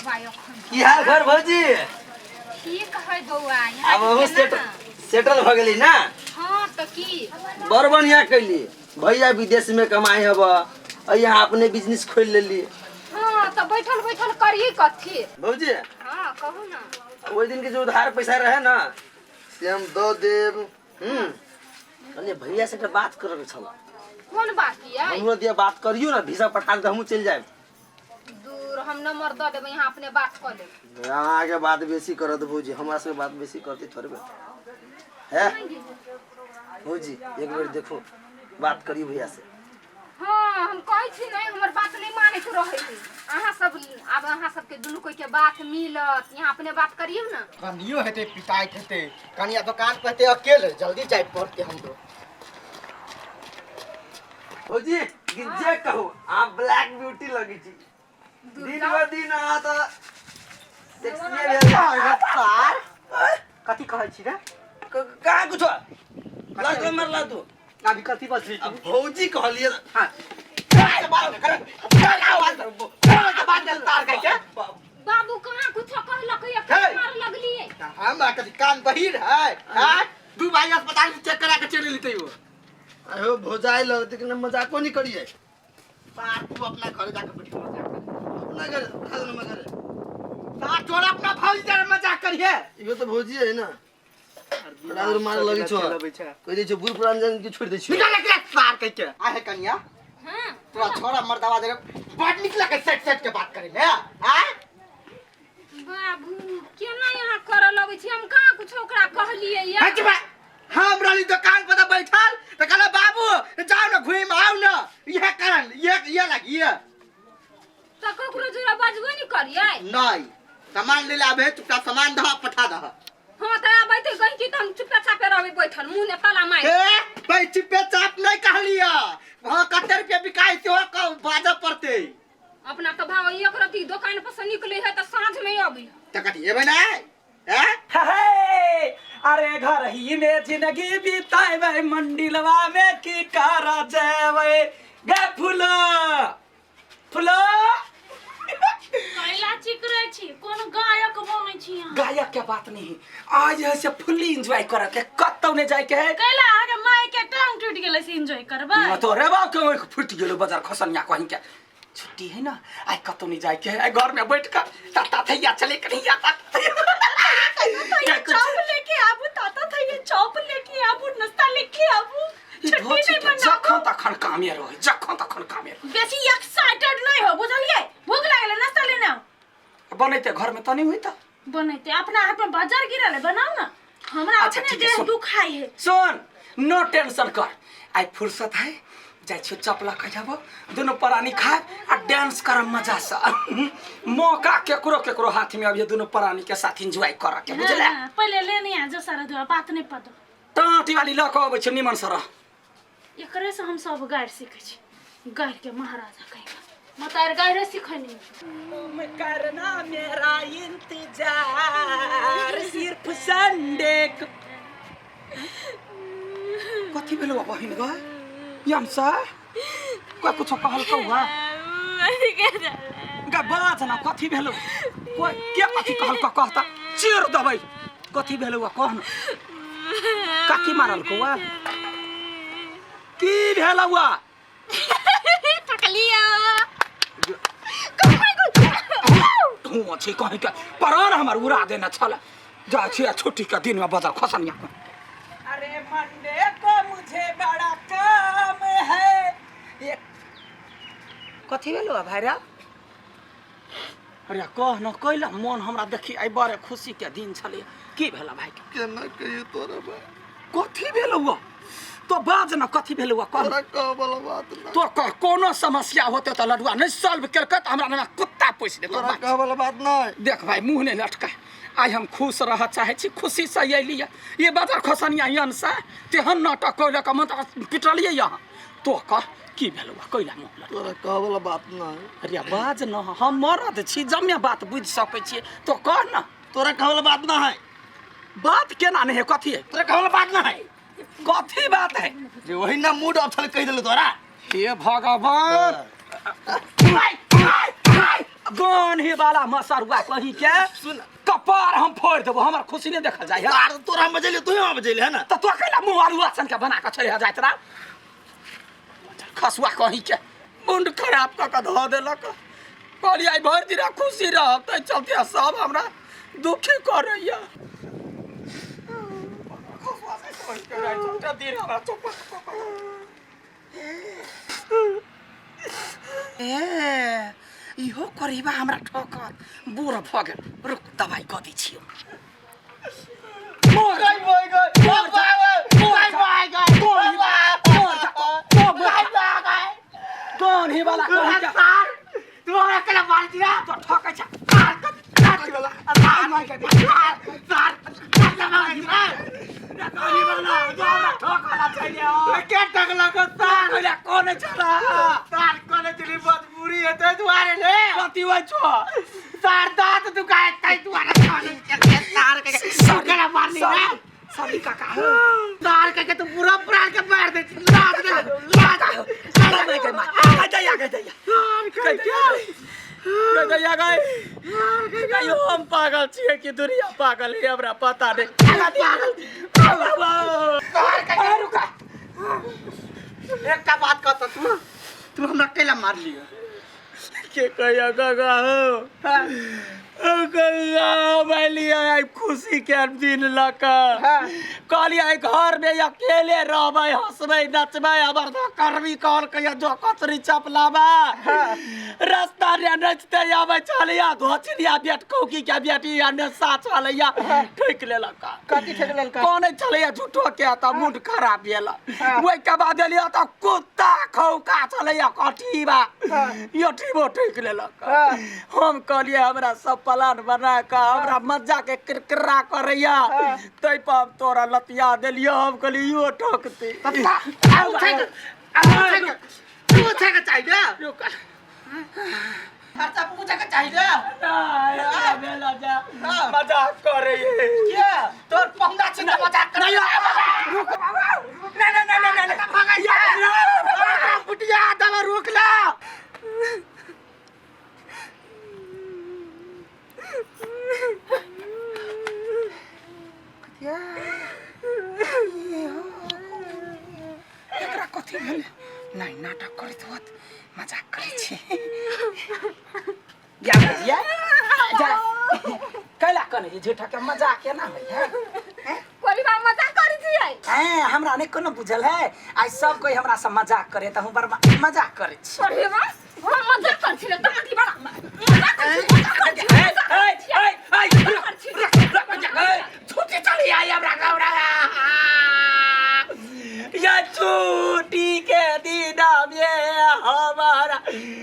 भाई अखन की हाल घर भौजी? ठीक है बौआ, यहाँ आब अहूँ के सेटल ना? सेटल भऽ गेली ना? हाँ तऽ की बड़ बढ़िया कैली। भैया विदेश में कमाई हब, यहाँ अपने बिजनेस खोल लेली। हाँ तऽ बैठल बैठल करिए कथी? भौजी। हाँ कहू ना। ओहि दिन के जो उधार पैसा रहे ना से हम दऽ देब। कनी भैया से एकटा बात करऽ के छल। कोन बात यै? हमरो दिया बात करियौ ना, भिसा पठा के हमहूँ चलि जायब। दूर, हम नंबर दऽ देबै, यहाँ अपने बात कऽ लेब। अहाँके बात बेसी करत भौजी, हमरा सबके बात बेसी करती थोड़बे है। भौजी एक बेर देखो, बात करियौ भैया से। हाँ हम कहै छी नहीं, हमर बात नहीं मानैत रहै है। अहाँ सब आब अहाँ सबके दुनू कोई के बात मिलत, यहाँ अपने बात करियौ ना। कनियो हेतै पिटाइत हेतै, कनिया दोकान पर हेतै अकेले, जल्दी जाय पड़तै हमरो। भौजी जे कहू, अहाँ ब्लैक ब्यूटी लगै छी। दिन ब दिन अहाँ तऽ सेक्सीए भेल। सार कथी कहै छी रे? कहाँ कुछो लड़का मरला तू। अभी कथी बजली तू? अब भौजी कहलिए। हाँ। बाबू कहाँ कुछो कहलक या हे! मार लगलिए? हमरा कथी कान बहिर है? हाँ? दू भाई अस्पताल में चेक करा के चलि लेते हो। अहो भौजाई लगते कि मजाको नहीं करिए। सार तू अपना घर जाके बैठ मजाक कर। अपना घर उठा देना मगर। सार तोरा अपना भौजी जरा मजाक करिए। इहो तो भौजी है ना। बड़ा दूर मारे लगी छो। कहि दै छो बूढ़ पुरान जन के छोड़ दै छो। निकाल निकाल सार कह के। आहे कनिया। हां। तोरा छोरा मर्दावा दे बड़ निक लगे सेट सेट के बात करे ले। आ बाबू केना यहाँ करऽ लगै छी? हम कहाँ कुछो ओकरा कहलियै या? हट बा। हम रहली दुकान पर बैठल त कहला बाबू जाओ ना घूम आओ ना, यह कारण ये ये लगी ये। त ककरो जोरा बजबो नहीं करियै? नहीं सामान ले लाबे, चुपचाप सामान दह पठा दह। हाँ त आबै त गई कि त हम चुपचाप चापे रहबै बैठल, मुंह ने ताला मारि। हे भाई चुपे चाप नहीं कहलिया, वहां कते रुपया बिकाय से हो बाजऽ पड़ते। अपना तो भाव एक रति दुकान पर से निकले है त साँझ में अबै। त कथी एबै ना? हैं? हे, अरे घर ही में जिंदगी बिताएबे, मंडिलवा में की कर जेबै गे फूलो फूलो। कैला चिकरै छी? कोन गायक बनै छी अहाँ? गायक के बात नहीं, आज है से फुल्ली एंजॉय करे के, कतौ नहीं जाए के है। कैला अहाँके माय के टांग टूटि गेलै से एंजॉय करबै? ना तो रे बाप के आँख फूटि गेलो बाजार खसनिया कहीं के। छुट्टी है ना, आइ कतौ नहीं जाए के है, आइ घर में बैठ कर ताता थैया चले कन्हैया ताता थैया। चॉप लेके आबू ताता थैया, चॉप लेके आबू, नाश्ता लेके आबू। ई छुट्टी धोती नहीं के मनाबू। जखन तखन कामे रहे, जखन तखन कामे रहे। बेसी एक्साइटेड नहीं हो बुझलियै? भूख लागल है, नाश्ता लेने आउ। बनैते घर में त नहीं होई त? बनैते अपना हाथ में बाजार गिरल है, बनाऊ ना। हमरा अच्छा, अपने ठीक है, देह सुन। दुखाई है। सुन, नो टेंशन कर, आई फुर्सत है, जाइ छियो चपला खा जाबो, दोनों प्राणी खाए आ डांस करम मजा से। मौका केकरो केकरो हाथ में अभी दोनों प्राणी के साथ एंजॉय कर के, बुझले? हाँ, पहले लेने आ जो सारा दुआ बात नहीं पतो। टाँटी वाली लऽ कऽ अबै छियो निमन से रह। एकरे से हम सब गारि सीखे छी, गारि के महाराजा कहिका मतार गारि सीखनी। तुम करना मेरा इंतजार सिर्फ संडे को। कथी भेलो बहिन ग? यमसा कोई कुछ कहल कौआ गा बाज ना, कथी भेलो? कोई के कथी कहल क कहता चीर देबै। कथी भेलो कह न, काकी मारल कौआ? की भेलो? थकलिया। धुआं छै कहीं के, प्राण हमर उड़ा देने छल। जा छी आ छुट्टी के दिन में बजल खसनिया। अरे मंडे को मुझे बड़ा काम है। ये कथी भेलो भाई रे? अरे कह न कैला मन हमरा देखी, आइ बड़े खुशी के दिन छलै, की भेला भाई के? केना कहियो तोरा बा? कथी भेलो तो बाज न, कथी भेलो कह। तोरा कह वाला बात ना। तो कह, कोनो समस्या होते तो लडुआ नहीं सॉल्व केलकै त हमरा ना कुत्ता पोसि देतौ। तोरा बाज। कह वाला बात नहीं। देख भाई मुँह नहीं लटका, आइ हम खुश रह चाहे छी, खुशी से अयली ये बाजार खसनिया यन से तेहन नाटक कैलक, मन तऽ पिटलियै यहाँ। तो कह की भेलौ, कैला मुँह लटका? तोरा कह वाला बात नहीं। अरे बाज न, हम मरद छी, जम्मे बात बुझि सकै छियै, तो कह न। तोरा कह वाला बात ना है। बात केना नहीं है? कथी है? तोरा कह वाला बात ना है। कथी बात है? जे वही ना मूड ऑफ छल कहि देलौ तोरा। हे भगवान, आइ, आइ, आइ, गन वाला मसरुआ कहीं के सुन। कपार हम फोड़ देबो, हमर खुशी नहीं देखल जाय है। यार तोरा हम बजेलियो, तू हम बजेली है ना। त तो कैला मुँह आलू सन के बना के छोड़े जाइत रहा। खसुआ कहीं के मुंड खराब कऽ के धऽ देलक। कहलियै आइ भरि दिन खुशी रहब, ताहि चलते सब हमरा दुखी करैया। खसुआ से कहीं के राति सबटा दिन हमरा चौपट कऽ के। ए इहो करीबा हमरा ठोकत, बूढ़ भऽ गेल। रुक, दवाई कऽ दै छियौ। मर जा, मर जा, मर जा, मर जा, मर जा, कौन ही वाला कहीं के तू हमरा केला मार दिया? तो ठोकै छै। के टकला को तार कोने चला तार कोने चली, मजबूरी है ते दुआरे ले। कथी होइ छौ? तार दांत दुखाए तै दुआरे कोने चले तार के तू केला मारली ना। सॉरी काका। तार के तू पूरा प्राण के मार दे, लात दे लात। गई मार गई दैया, गई दैया, गई दैया, गई दैया, गई गई। हम पागल छियै कि दुनिया पागल है, हमरा पता नहीं। पागल। अरे रुका, एकटा बात कहता, तू तू हमरा केला मार लियो? के कहिया काका हो गंगा मैलिया, आई खुशी के दिन लक कहलियै आई घर में अकेले रहबै, हंसबै नचबै। हमर तो करबी कहल कहिया जो कचरी चपलाबा रास्ता रे नचते आबै छलिया, धोचलिया बेट कौकी के बेटी आ नशा छलैया, ठोकि लेलक। कथी ठेक लेलक? कौन छलैया झूठो के, तऽ मूड खराब भेल। ओहिके बाद एलियै तऽ कुत्ता खौका छलैया कठीबा, यठीबो ठोकि लेलक। हम कहलियै हमरा सब प्लान बना कऽ हमरा मजा के किरकिरा करैया, ताहि पर हम तोरा लतिया देलियो। हम कहलियै इहो ठोकतै। पूछे के चाहिए, खर्चा पूछे के चाहिए। मजाक करे के तोर पहुंचा छी त मजाक कर? नहीं, रुक, नहीं नहीं नहीं नहीं नहीं, भगाइया कुटिया दवा, रोक ला। एकरा कथी भेलै? नहीं, नाटक करैत होत, मजाक करै छी। या भैया जा, कैला कने जे झूठा के मजाक केना होइ है? कोरी बा मजाक करै छियै? हैं, हमरा नहि कोनो बुझल है। आइ सब कोई हमरा से मजाक करे तऽ हम बड़ मजाक करै छी। कोरी बा हम मजाक करै छियै त अथी बड़ा मजाक करै छी, मजाक करै छी, मजाक करै छियै, मजाक करै छी। छुट्टी चली आई हमरा घबरा या छुट्टी के दिन में हमारा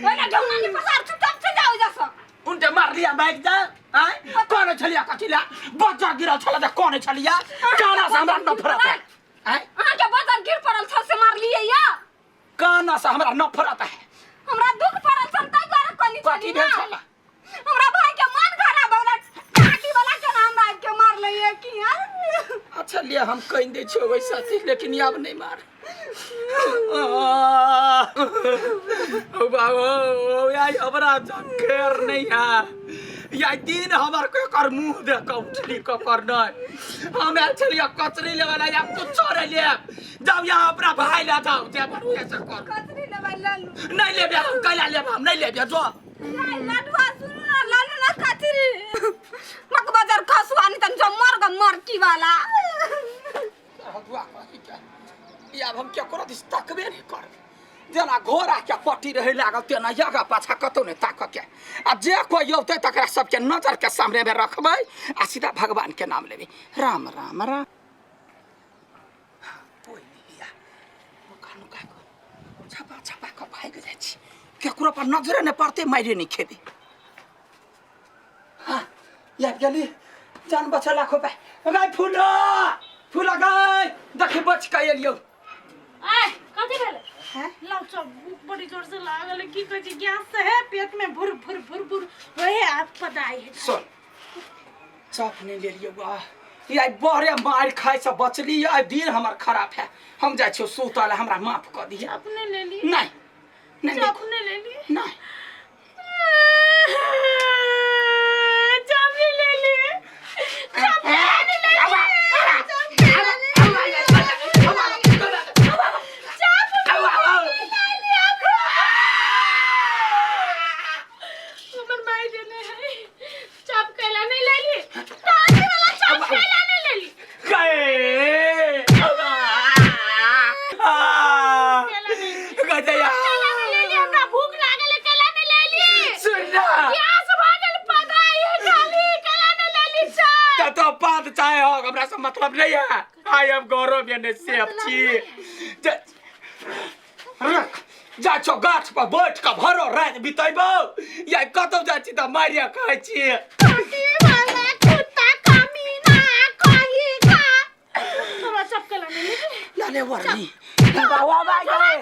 ओना गौना नि पसार चुपचाप चल जाओ जसो। उनटे मार लिया बाइक जा आय कोने छलिया? कथी ला बच्चा गिरल छला जे कोने छलिया? काना से हमरा नफरत है आय। अहाँ के बजर गिर पड़ल छल से मारलियै या? काना से हमरा नफरत है। हमरा दुख पड़ल छल ताहि दुआरे कहनी कथी छली भेल ना। छला? हमरा भाई के मन खराब हो गेल, काटी वाला के ना हमरा आबि के मारलियै की यार? अच्छा लिया, हम कहि दै छियौ वैसा थी, लेकिन आब नहीं मार। ओ बाबू, यार हमरा जखेर नहीं है या दिन हमर केकर मुंह देख के उठली ककर नहीं। हम आयल छलियै कचरी लेबै ला, या कुछो नहीं लेब। जाउ यहाँ अपना भाई ले जाउ, जे बनू ऐसे कर। कचरी लेबै लल्लू। नहीं लेबे हम, कैला लेब? हम नहीं लेबे, जो। नहीं लडुआ, सुनू ना, लल्लू ना कचरी मक बजर खसुआ नहीं तन जो मर ग मरकी वाला। हदुआ कही के ई आब हम केकरो दिस तकबे नहीं करबै। जेना घोड़ा के पट्टी रहे लागल तेना आगा पाछा कतौ नहि ताकऽ के, आ जे कोई औतै तकरा सबके नजर के सामने में रखबै आ सीधा भगवान के नाम लेबै, राम राम राम। हाँ, कोई नहीं या नुका नुका कऽ छपा छपा कऽ भागि जाइ छी, केकरो पर नजरे नहि पड़तै, मारे नहि खेबै। हाँ, आबि गेली, जान बचेला खोपा गाय। फूलो फूलो गाय, देखी बच के एलियौ। आय कथी भेलै? लाउ चल, भूख बड़ी जोर से लागल है। की कहै छै, गैस से है पेट में भुर भुर भुर भुर वही आप पता है। सुन, चप नहीं लेलियौ। वाह, ई आइ बड़े मारि खाइ से बचली। आइ दिन हमर खराब है, हम जाइ छियौ सुतल, हमरा माफ कऽ दिहे। अपने ले ली। नहीं नहीं। अपने ले ली। नहीं। ना। गैस भ गेल पदाई है खाली कला ने लेली चाय। त तो बात चाहे हो, हमरा से मतलब नहीं है। I am गौरव यानी सेफ छी। रख जा छौ गाछ पर बैठ के भरो राति बितैबौ या कतौ जाइ छी तऽ मारिया खाइ छी। टोटी वाला कुत्ता कमीना कहीं का। तोरा चपकला ने लेली। लाने वरनी बाबा बाबा गए।